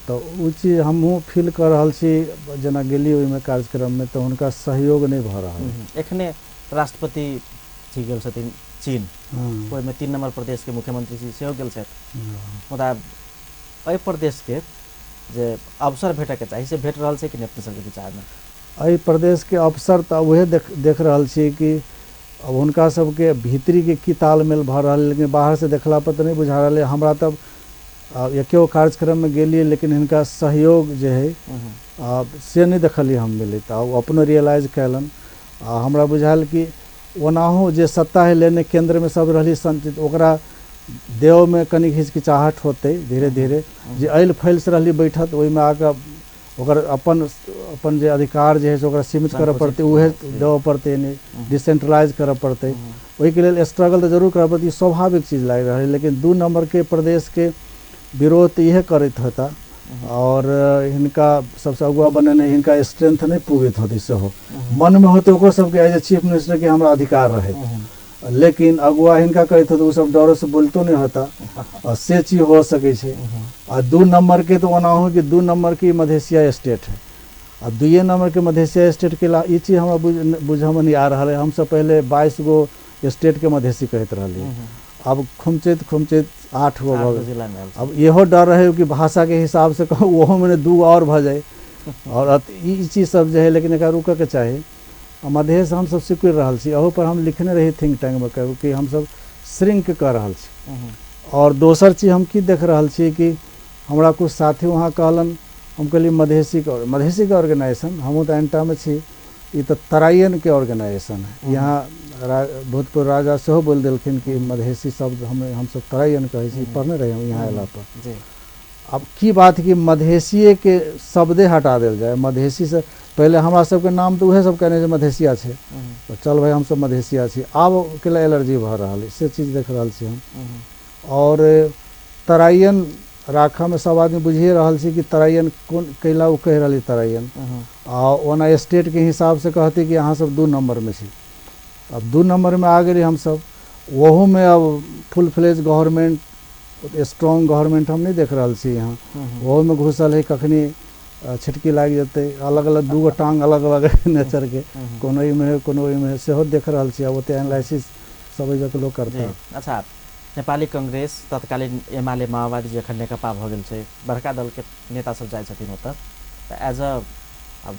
तऽ ओ चीज हमहूँ फील कऽ रहल छी। जेना गेली ओहिमे कार्यक्रममे तऽ हुनका सहयोग नहि भऽ रहल। एखने राष्ट्रपति जी गेल छथिन चीन, ओहिमे 3 नंबर प्रदेशके मुख्यमंत्री जी सेहो गेल छथि। मुदा एहि प्रदेशके जे अवसर भेटैके चाही से भेट रहल छै कि नहि अपने सबके विचारमे? एहि प्रदेशके अवसर तऽ उएह देख रहल छियै कि अब हुनका सबके भीतरीके की तालमेल भऽ रहल है, लेकिन बाहरसँ देखला पर तऽ नहि बुझा रहल है। हमरा तब एकेगो कार्यक्रममे गेलियै, लेकिन हिनका सहयोग जे है से नहि देखलियै हम मिलैत। आ ओ अपनो रियलाइज कयलनि। आ हमरा बुझायल कि ओनाहु जे सत्ता है लेने केन्द्रमे सब रहली संचित, ओकरा देवमे कनि हिचकिचाहट होतै धीरे धीरे। जे ऐल फैलसँ रहली बैठत ओहिमे आके ओकर अपन अपन जे अधिकार जे है से ओकरा सीमित करऽ पड़तै, उहे देबऽ पड़तै, यानी डिसेंट्रलाइज करऽ पड़तै। ओहिके लेल स्ट्रगल तऽ जरूर करऽ पड़तै, ई स्वाभाविक चीज लागि रहल है। लेकिन 2 नंबरके प्रदेशके विरोध तऽ इहे करैत होता और हिनका सबसँ अगुआ बनेने हिनका स्ट्रेंथ नहि पुगैत होतै, सेहो मनमे होतै ओकरो सबके एज ए चीफ मिनिस्टरके हमरा अधिकार रहै, लेकिन अगुआ हिनका करैत होतै, ओ सब डरसँ बोलतो नहि होता, आ से चीज हो सकै छै। आ 2 नंबरके तऽ ओनाहु कि 2 नंबरके मधेसिया स्टेट है, आ 2 नंबरके मधेसिया स्टेटके ला ई चीज हमरा बुझऽमे नहि आ रहल है। हमसब पहिले 22 गो स्टेटके मधेसी कहैत रहलियै, अब खुमचैत खुमचैत 8 गो भऽ गेल। अब इहो डर रहै कि भाषाके हिसाबसँ कहूँ ओहोमे 2 आओर भऽ जाइ, और ई चीज सब जे है, लेकिन एकरा रुकऽके चाही। आ मधेश हमसब सिकुड़ि रहल छी, अहू पर हम लिखने रही थिंक टैंकमे कहू कि हमसब श्रिंक कऽ रहल छी। और दोसर चीज हम की देख रहल छी कि हमरा कुछ साथी वहाँ कहलन, हम कहलियै मधेसीके ऑर्गेनाइजेशन, हमहूँ तऽ एन्टामे छी, ई तऽ तराइयनके ऑर्गेनाइजेशन है। यहाँ भूतपूर्व राजा सेहो बोलि देलखिन कि मधेसी शब्द हमसब तराइयन कहै छी, पढ़ने रही हम यहाँ अयला पर। अब की बात कि मधेसिएके शब्दे हटा देल जाय। मधेसी से पहले हमरा सबके नाम तऽ उएह सब कहने जे मधेसिया छै, तऽ चल भाइ हमसब मधेसिया छी, आब के एलर्जी भऽ रहल है, से चीज देख रहल छी हम। और तराइयन राखऽमे सब आदमी बुझिए रहल छी कि तराइयन कोन कैला ओ कहि रहल तराइयन। आ ओना स्टेटके हिसाबसँ कहतै कि अहाँ सब 2 नंबरमे छी। अब 2 नंबरमे आ गेली हमसब, ओहूमे अब full fledge government, strong government हम नहि देख रहल छी यहाँ। ओहोमे घुसल है, कखनी छिटकी लागि जेतै, अलग अलग 2 गो टांग अलग अलग नेचरके, कोनो एहिमे है कोनो ओहिमे है, सेहो देख रहल छी। आब ओते एनालिसिस सब एहि जगह लोक करता। अच्छा, नेपाली कांग्रेस तत्कालीन एमाले माओवादी जखन नेकपा भऽ गेल छै, बड़का दलके नेता सब जाइ छथिन ओतऽ, तऽ एज अ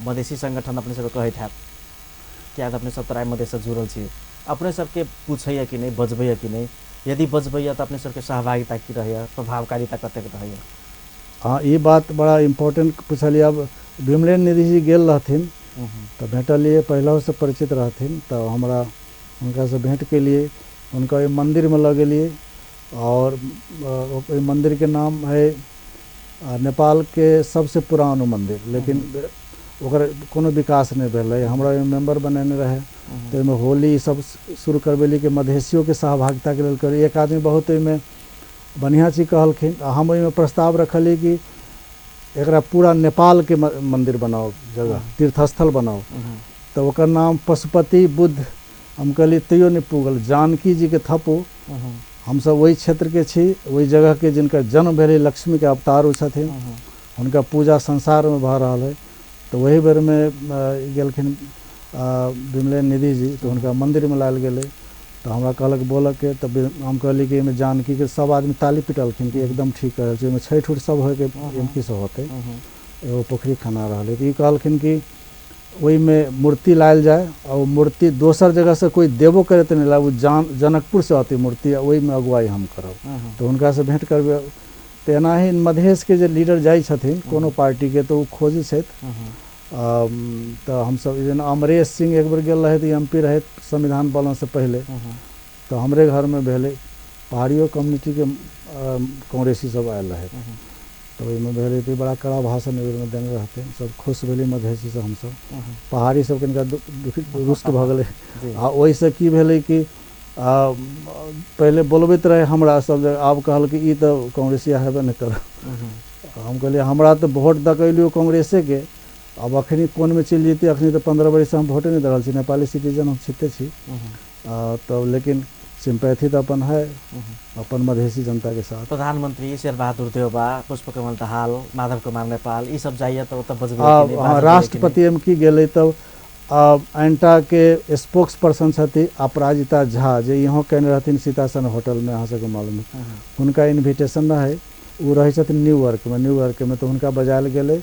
मधेसी संगठन अपने सबके कहैत हैत किया तऽ अपने सब तराई मधेससँ जुड़ल छी, अपने सबके पूछैया कि नहि, बजबैया कि नहि? यदि बजबैया तऽ अपने सबके सहभागिता की रहैया, प्रभावकारिता कतेक रहैया? हाँ, ई बात बड़ा इम्पोर्टेंट पूछलियै। अब भीमलेन निधि जी गेल रहथिन तऽ भेटलियै, पहिलहुसँ परिचित रहथिन, तऽ हमरा हुनकासँ भेँट केलियै, हुनका ओहि मन्दिरमे लऽ गेलियै। आओर ओहि मन्दिरके नाम है नेपालके सबसँ पुरान मन्दिर, लेकिन ओकर कोनो विकास नहि भेलै। हमरा ओहिमे मेम्बर बनेने रहै, तऽ ओहिमे होली सब शुरू करबेली कि मधेसियोके सहभागिताके लेल करी। एक आदमी बहुत ओहिमे बढ़िआँ चीज कहलखिन, आ हम ओहिमे प्रस्ताव रखलियै कि एकरा पूरा नेपालके मन्दिर बनाउ, जगह तीर्थस्थल बनाउ। तऽ ओकर नाम पशुपति बुद्ध हम कहलियै, तैयो नहि पुगल। जानकी जीके थपू, हमसब ओहि क्षेत्रके छी, ओहि जगहके जिनकर जन्म भेलै, लक्ष्मीके अवतार ओ छथिन, हुनका पूजा संसारमे भऽ रहल है। तऽ ओहि बेरमे गेलखिन विमलेन निधि जी, तऽ हुनका मन्दिरमे लायल गेलै। तऽ हमरा कहलक बोलऽके, तऽ हम कहलियै कि एहिमे जानकीके सब आदमी ताली पिटलखिन कि एकदम ठीक कह रहल छी। ओहिमे छठि उठि सब होइके एमकी सब होतै, एगो पोखरि खना रहलै। तऽ ई कहलखिन कि ओहिमे मूर्ति लायल जाय, आ ओ मूर्ति दोसर जगहसँ कोइ देबो करे तऽ नहि लाब, ओ जनकपुरसँ अतै मूर्ति, आ ओहिमे अगुवाई हम करब। तऽ हुनकासँ भेँट करबै। तऽ एनाही मधेशके जे लीडर जाइ छथिन कोनो पार्टीके, तऽ ओ खोजै छथि। तऽ हमसब जेना अमरेश सिंह एक बेर गेल रहथि, एम पी रहथि संविधान बनऽसँ पहिले, तऽ हमरे घरमे भेलै। पहाड़ियो कम्युनिटीके कांग्रेसी सब आयल रहथि, तऽ ओहिमे भेलै। तऽ बड़ा कड़ा भाषण ओहि बेरमे देने रहथिन, सब खुश भेलै मधेसी सब, हमसब पहाड़ी सब कनिका दुखी रुष्ट भऽ गेलै। आ ओहिसँ की भेलै कि पहिले बोलबैत रहै हमरा सब जगह, आब कहलकै ई तऽ कांग्रेसिया हेबे नहि करब। हम कहलियै हमरा तऽ वोट दऽ कऽ एलियै कांग्रेसेके, आब अखनी कोनमे चलि जैतै? अखनी तऽ 15 बरिससँ हम वोटे नहि दऽ रहल छी, नेपाली सिटीजन हम छिते छी। तऽ लेकिन सिम्पैथी तऽ अपन है अपन मधेसी जनताके साथ। प्रधानमंत्री शेरबहादुर देउबा, पुष्पकमल दाहाल, माधव कुमार नेपाल ई सब जाइए तऽ ओतऽ बजबै? राष्ट्रपति एम की गेलै तब एंटाके स्पोक्स पर्सन छथि अपराजिता झा, जे इहो केने रहथिन सीतासन होटलमे, अहाँ सबके मालूम। हुनका इन्विटेशन रहै, ओ रहै छथिन न्यूयॉर्कमे, न्यूयॉर्कमे, तऽ हुनका बजायल गेलै।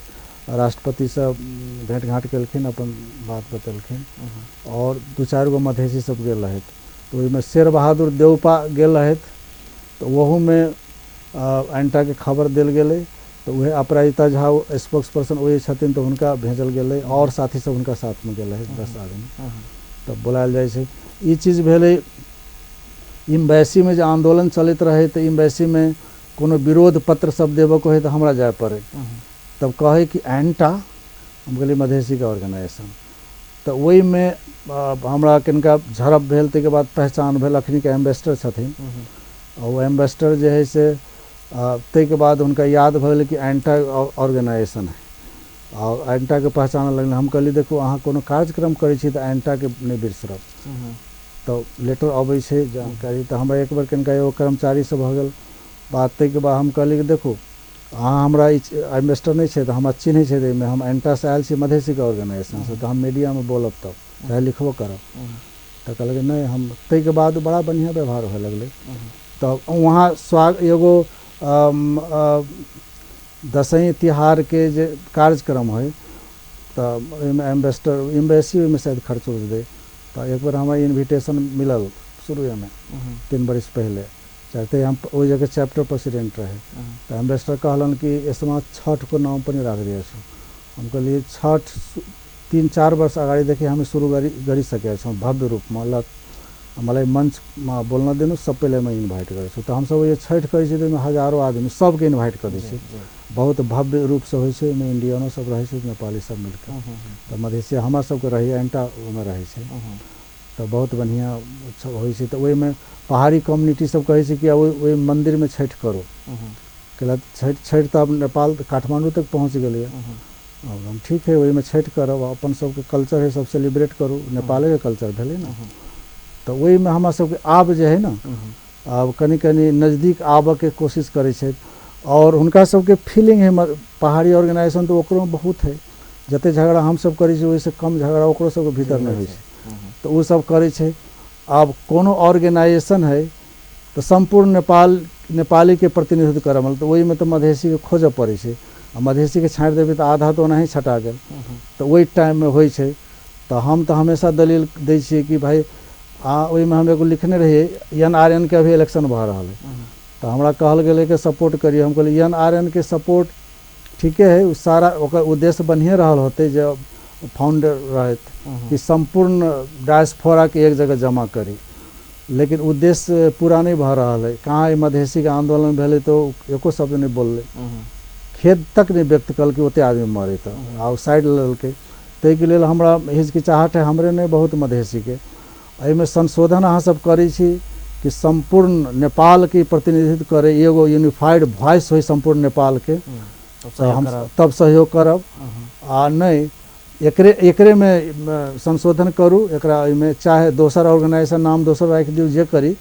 राष्ट्रपतिसँ भेँट घाँट केलखिन, अपन बात बतेलखिन। आओर दू चारि गो मधेसी सब गेल रहथि, तऽ ओहिमे शेर बहादुर देउपा गेल रहथि, तऽ ओहूमे एंटाके खबर देल गेलै। तऽ उएह अपराजिता झा स्पोक्स पर्सन ओहि छथिन, तऽ हुनका भेजल गेलै, आओर साथी सब हुनका साथमे गेल रहै, 10 आदमी। तऽ बोलायल जाइ छै। ई चीज भेलै। इम्बेसीमे जे आन्दोलन चलैत रहै, तऽ इम्बेसीमे कोनो विरोध पत्र सब देबऽके होइ तऽ हमरा जाय पड़ै। तब कहै कि एंटा, हम कहलियै मधेसीके ऑर्गेनाइजेशन। तऽ ओहिमे हमरा कनिका झड़प भेल, ताहिके बाद पहचान भेल। अखनीके एम्बेसडर छथिन, आ ओ एम्बेसडर जे हइ से ताहिके बाद हुनका याद भऽ गेलै कि एंटा ऑर्गेनाइजेशन है, आ एंटाके पहचानऽ लगलै। हम कहलियै देखू, अहाँ कोनो कार्यक्रम करै छी तऽ एंटाके नहि बिसरब। तऽ लेटर अबै छै जानकारी। तऽ हमरा एक बेर कनिका एगो कर्मचारीसँ भऽ गेल बात। ताहिके बाद हम कहलियै कि देखू, अहाँ हमरा ई एम्बेसडर नहि छै तऽ हमरा चिन्है छै, एहिमे हम एंटासँ आयल छी, मधेसीके ऑर्गेनाइजेशनसँ, तऽ हम मीडियामे बोलब तब चाहे लिखबो करब। तऽ कहलकै नहि हम, ताहिके बाद बड़ा बढ़िआँ व्यवहार होए लगलै। तऽ वहाँ एगो दसैँ तिहारके जे कार्यक्रम होइ, तऽ ओहिमे एम्बेसडर एम्बेसी ओहिमे शायद खर्च उर्च दै। तऽ एक बेर हमरा इन्विटेशन मिलल शुरुएमे 3 बरिस पहिले, चाहते हम ओहि जगह चैप्टर प्रेसिडेंट रहे। तऽ एम्बेसडर कहलन कि यसमा छठको नाम पनि राखिदिएको छु। हम कहलियै छठ 3-4 वर्ष अगाडिदेखि हामी सुरु गरिसकेका छौँ भव्य रूपमा, ल मलाई मञ्चमा बोल्न दिनु, सबैलाई म इन्भाइट गर्छु। तऽ हमसब यो छठि करै छी तऽ ओहिमे हजारो आदमी सबके इन्भाइट करै छी, बहुत भव्य रूपसँ होइ छै। ओहिमे इण्डियनो सब रहै छै, नेपाली सब मिलके। तऽ मधेसिया हमरा सबके रहैए, एन्टा ओहिमे रहै छै, तऽ बहुत बढ़िआँ होइ छै। तऽ ओहिमे पहाड़ी कम्युनिटी सब कहै छै कि ओहि मन्दिरमे छठि करू, कैला छठि तऽ आब नेपाल काठमाण्डू तक पहुँच गेलैए। हम ठीक है, ओहिमे छठि करब, अपन सबके कल्चर है, सब सेलिब्रेट करू, नेपालेके कल्चर भेलै ने। तऽ ओहिमे हमरा सबके आब जे है ने, आब कनि कनि नजदीक आबऽके कोशिश करै छथि, आओर हुनका सबके फीलिंग है पहाड़ी ऑर्गेनाइजेशन तऽ ओकरो बहुत है। जते झगड़ा हमसब करै छी ओहिसँ कम झगड़ा ओकरो सबके भीतरमे होइ छै, तऽ ओ सब करै छै। आब कोनो ऑर्गेनाइजेशन है तऽ सम्पूर्ण नेपालीके प्रतिनिधित्व करऽ तऽ ओहिमे तऽ मधेसीके खोजऽ पड़ै छै, आ मधेसीके छाँटि देबै तऽ आधा तऽ ओनाही छँटा गेल। तऽ ओहि टाइममे होइ छै। तऽ हम तऽ हमेशा दलील दै छियै कि भाइ, आ ओहिमे हम एगो लिखने रहियै, एन आर एन के अभी इलेक्शन भऽ रहल है, तऽ हमरा कहल गेलै कि सपोर्ट करियै। हम कहलियै एन आर एन के सपोर्ट ठीके है, ओ सारा ओकर उद्देश्य बढ़िएँ रहल होतै जे फाउंडर रहथि कि सम्पूर्ण डायस्पोराके एक जगह जमा करी, लेकिन उद्देश्य पूरा नहि भऽ रहल है। कहाँ मधेसीके आंदोलन भेलै तऽ एको शब्द नहि बोललै, खेत तक नहि व्यक्त कलकै, ओते आदमी मरे तऽ आ साइड लेलकै। ताहिके लेल हमरा हिचकिचाहट है, हमरे नहि बहुत मधेसीके। एहिमे संशोधन अहाँ सब करै छी कि सम्पूर्ण नेपालके प्रतिनिधित्व करे, एगो यूनिफाइड वॉइस होइ सम्पूर्ण नेपालके, तऽ हम तब सहयोग करब। आ नहि एकरे एकरेमे संशोधन करू, एकरा एहिमे चाहे दोसर ऑर्गेनाइजेशन नाम दोसर राखि दियौ, जे करी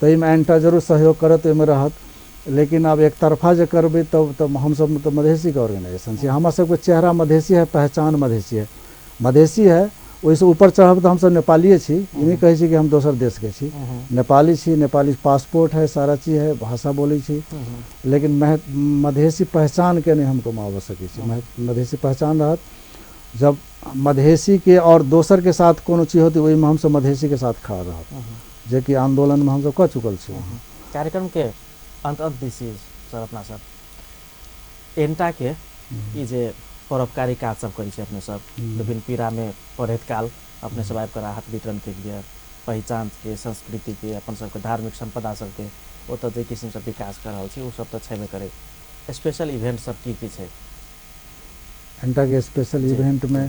तऽ एहिमे एंटा जरूर सहयोग करत, ओहिमे रहत। लेकिन आब एक तरफा जे करबै तब तऽ हमसब तऽ मधेसीके ऑर्गेनाइजेशन छी, हमरा सबके चेहरा मधेसी है, पहचान मधेसी है, मधेसी है, ओहिसँ ऊपर चढ़ब तऽ हमसब नेपालिए छी। ई नहि कहै छी कि हम दोसर देशके छी, नेपाली छी, नेपाली पासपोर्ट है, सारा चीज है, भाषा बोलै छी, लेकिन मधेसी पहचानके नहि हम कमाबऽ सकै छी। मधेसी पहचान रहत जब मधेसीके और दोसरके साथ कोनो चीज होतै, ओहिमे हमसब मधेसीके साथ खड़ा रहब, जेकि आन्दोलनमे हमसब कऽ चुकल छी। कार्यक्रमके अंत अंत दिस सर अपना सब एंटा के ई जे परोपकारी काज सब करै छै अपने सब, विभिन्न पीड़ामे पढ़ैत काल अपने सब आबि कऽ राहत वितरण के लिए, पहिचान के, संस्कृति के, अपन सबके धार्मिक संपदा सबके ओतऽ जे किसिमसँ विकास कऽ रहल छी ओ सब तऽ छेबे करै। स्पेशल इवेंट सब की की छै एंटा के स्पेशल इवेंटमे?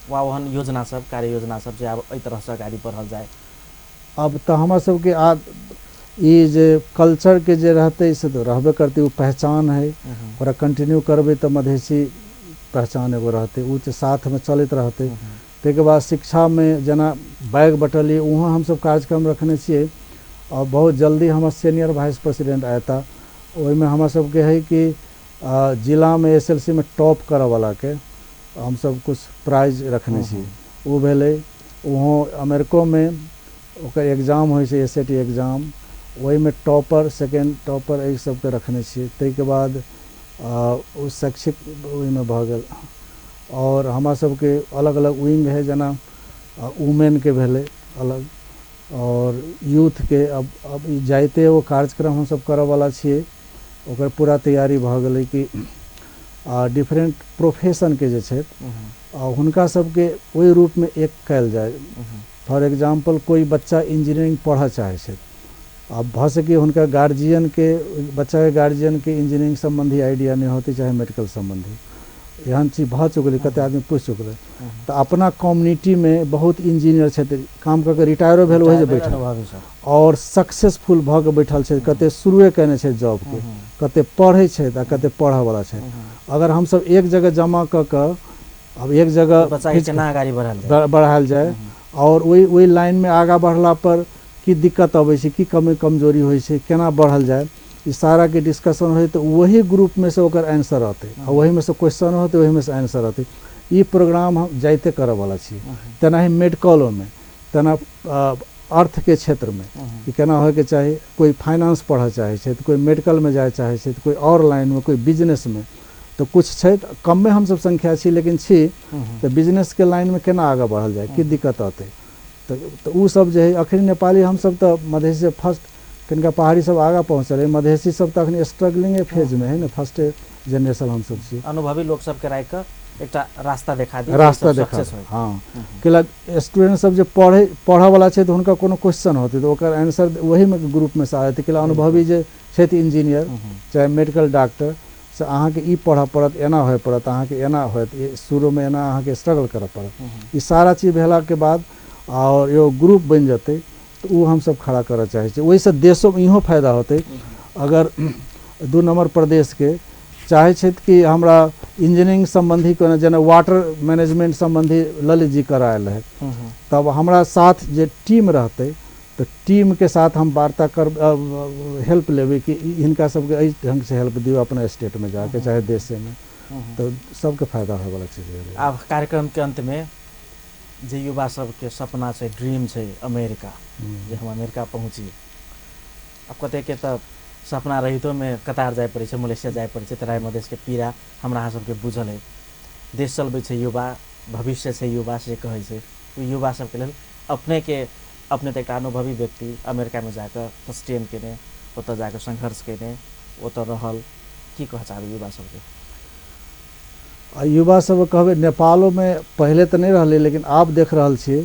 वा ओहन योजना सब, कार्य योजना सब जे आब एहि तरहसँ अगाडि बढ़ल जाय। अब तऽ हमरा सबके आ ई जे कल्चरके जे रहतै से तऽ रहबे करतै, ओ पहचान है, ओकरा कंटिन्यू करबै तऽ मधेसी पहचान एगो रहतै, ओ तऽ साथमे चलैत रहतै। ताहिके बाद शिक्षामे जेना बैग बटलियै, वहाँ हमसब कार्यक्रम रखने छियै आओर बहुत जल्दी हमर सीनियर वाइस प्रेसिडेंट अयता। ओहिमे हमरा सबके है कि जिलामे SLC मे टॉप करऽवलाके हमसब कुछ प्राइज रखने छी, ओ भेलै। ओहो अमेरिकोमे ओकर एग्जाम होइ छै, SAT exam, ओहिमे टॉपर, सेकेंड टॉपर, एहि सबके रखने छियै। ताहिके बाद ओ शैक्षिक ओहिमे भऽ गेल। आओर हमरा सबके अलग अलग विंग है, जेना वुमेनके भेलै अलग और यूथके। अब ई जाइते एगो कार्यक्रम हमसब करऽवला छियै, ओकर पूरा तैयारी भऽ गेलै कि डिफरेंट प्रोफेशनके जे छै हुनका सबके ओहि रूपमे एक कयल जाय। फॉर एग्जाम्पल, कोइ बच्चा इंजीनियरिंग पढ़ऽ चाहै छै, आब भऽ सकै हुनका गार्जियनके, बच्चाके गार्जियनके इंजीनियरिंग सम्बन्धी आइडिया नहि होतै, चाहे मेडिकल सम्बन्धी। एहन चीज भऽ चुकलै, कते आदमी पूछि चुकलै। तऽ अपना कम्युनिटीमे बहुत इंजीनियर छथि, काम कऽ के रिटायरो भेल, ओहि जे बैठल और सक्सेसफुल भऽ के बैठल छै, कते शुरुए केने छै जॉबके, कते पढ़ै छै आ कते पढ़ऽवला छै। अगर हमसब एक जगह जमा कऽ कऽ अब एक जगह बच्चाके केना अगाडि बढ़ायल जाय और ओहि ओहि लाइनमे आगाँ बढ़ला पर की दिक्कत अबै छै, की कमी कमजोरी होइ छै, केना बढ़ल जाय, ई साराके डिस्कशन होइ तऽ वही ग्रुपमे से ओकर आंसर रहतै आ ओहीमे से क्वेश्चन होतै, ओहीमे से आंसर रहतै। ई प्रोग्राम हम जाइते करऽवला छी। तेनाही मेडिकलोमे, तेना अर्थके क्षेत्रमे कि केना होइके चाही। कोइ फाइनेंस पढ़ऽ चाहै छै तऽ कोइ मेडिकलमे जाय चाहै छै तऽ कोइ आओर लाइनमे, कोइ बिजनेसमे, तऽ कुछ छै तऽ कमे हमसब संख्या छी, लेकिन छी तऽ बिजनेसके लाइनमे केना आगाँ बढ़ल जाय, की दिक्कत अतै, तऽ ओ सब जे है। अखन नेपाली हमसब तऽ मधेसी फर्स्ट, कनिका पहाड़ी सब आगाँ पहुँचल है, मधेसी सब तऽ अखन स्ट्रगलिंगे फेजमे है ने, फर्स्ट जेनरेशन हमसब छी। अनुभवी लोक सबके राखि कऽ एकटा रास्ता देखा दी, रास्ता देखा। हँ, कैला स्टूडेंट सब जे पढ़ऽवला छै तऽ हुनका कोनो क्वेश्चन होतै तऽ ओकर आंसर ओहीमे ग्रुपमे से आ जेतै। कैला अनुभवी जे छथि इंजीनियर चाहे मेडिकल डॉक्टर, से अहाँके ई पढ़ऽ पड़त, एना होय पड़त, अहाँके एना होयत, शुरूमे एना अहाँके स्ट्रगल करऽ पड़त। ई सारा चीज भेलाके बाद आओर एगो ग्रुप बनि जेतै तऽ ओ हमसब खड़ा करऽ चाहै छी। ओहिसँ देशोमे इहो फायदा होतै। अगर 2 नम्बर प्रदेशके चाहै छथि कि हमरा इंजीनियरिंग सम्बन्धी कोनो, जेना वाटर मैनेजमेंट सम्बन्धी ललित जी करायल रहै, तब हमरा साथ जे टीम रहतै तऽ टीमके साथ हम वार्ता कर हेल्प लेबै कि हिनका सबके एहि ढङ्गसँ हेल्प दियौ अपना स्टेटमे जाके चाहे देशेमे, तऽ सबके फायदा होयवला चीज भेलै। आब कार्यक्रमके अन्तमे जे युवा सबके सपना छै, ड्रीम छै अमेरिका, जे हम अमेरिका पहुँची, आब कतेके तऽ सपना रहितोमे कतार जाय पड़ै छै, मलेशिया जाय पड़ै छै, तराई मधेशके पीड़ा हमरा अहाँ सबके बुझल है। देश चलबै छै युवा, भविष्य छै युवा, से कहै छै। ओ युवा सबके लेल अपनेके, अपने तऽ एकटा अनुभवी व्यक्ति, अमेरिकामे जाकऽ सस्टेन केने, ओतऽ जाकऽ सङ्घर्ष केने, ओतऽ रहल, की कहऽ चाहबै युवा सबके? आ युवा सब कहबै नेपालोमे पहिले तऽ नहि रहलै, लेकिन आब देख रहल छियै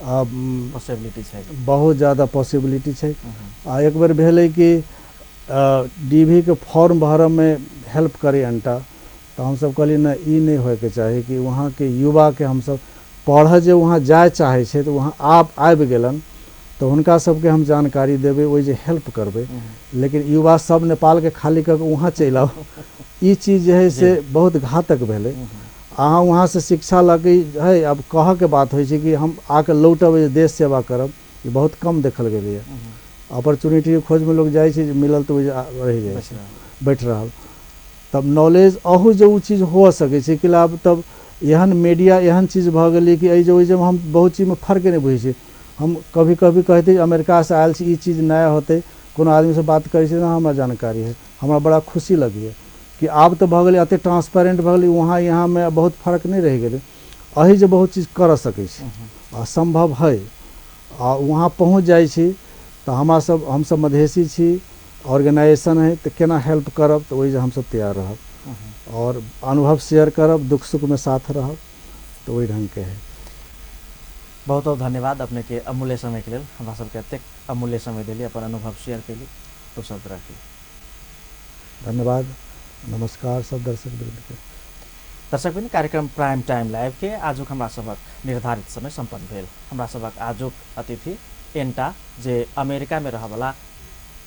पॉसिबिलिटी छै, बहुत ज्यादा पॉसिबिलिटी छै। आ एक बेर भेलै कि डीवीके फॉर्म भरऽमे हेल्प करै एन्टा, तऽ हमसब कहलियै नहि, ई नहि होइके चाही कि वहाँके युवाके हमसब पढ़ऽ जे वहाँ जाय चाहै छै तऽ वहाँ आब आबि गेलन तऽ हुनका सबके हम जानकारी देबै, ओहि जे हेल्प करबै, लेकिन युवा सब नेपालके खाली कऽ के वहाँ चलि आउ, ई चीज जे है से बहुत घातक भेलै। अहाँ वहाँसँ शिक्षा लऽ के है, आब कहऽके बात होइ छै कि हम आके लौटब देश सेवा करब, ई बहुत कम देखल गेलैए। अपॉर्चुनिटीके खोजमे लोक जाइ छै, जे मिलल तऽ ओहि रहि जाइ छै, बैठ रहल। तब नॉलेज अहू जे ओ चीज हो सकै छै कि आब तब एहन मीडिया एहन चीज भऽ गेलै कि एहि जे ओहि जे हम बहुत चीजमे फर्के नहि बुझै छी। हम कभी कभी कहते अमेरिकासँ आयल छी, ई चीज नया होतै, कोनो आदमीसँ बात करै छी ने, हमरा जानकारी है, हमरा बड़ा खुशी लगैए कि आब तऽ भऽ गेलै एतेक ट्रांसपेरेंट भऽ गेलै, वहाँ यहाँमे बहुत फर्क नहि रहि गेलै, एहि जे बहुत चीज करऽ सकै छी आ सम्भव है। आ वहाँ पहुँच जाइ छी तऽ हमरा सब हमसब मधेसी छी, ऑर्गेनाइजेशन है तऽ केना हेल्प करब, तऽ ओहि जे हमसब तैयार रहब और अनुभव शेयर करब, दुख सुखमे साथ रहब, तऽ ओहि ढङ्गके है। बहुत बहुत धन्यवाद अपने के अमूल्य समय के लेल, हमरा सबके एतेक अमूल्य समय देली, अपन अनुभव शेयर कैली, तो सब तरहके धन्यवाद, नमस्कार सब दर्शक वृंद के। दर्शक वृंद, कार्यक्रम प्राइम टाइम लाइव के आजुक हमरा सबक निर्धारित समय सम्पन्न भेल। हमरा सबक आजुक अतिथि एन्टा जे अमेरिका में रहवला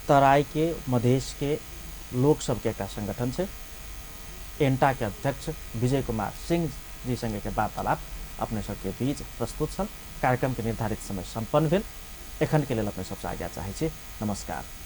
तराई के मधेश के लोक सबके एकटा संगठन छै, एन्टा के अध्यक्ष विजय कुमार सिंह जी संगे के वार्तालाप अपने सबके बीच प्रस्तुत छल। कार्यक्रम के निर्धारित समय सम्पन्न भेल। एखन के लेल अपने सबसँ आज्ञा चाहै छी। नमस्कार।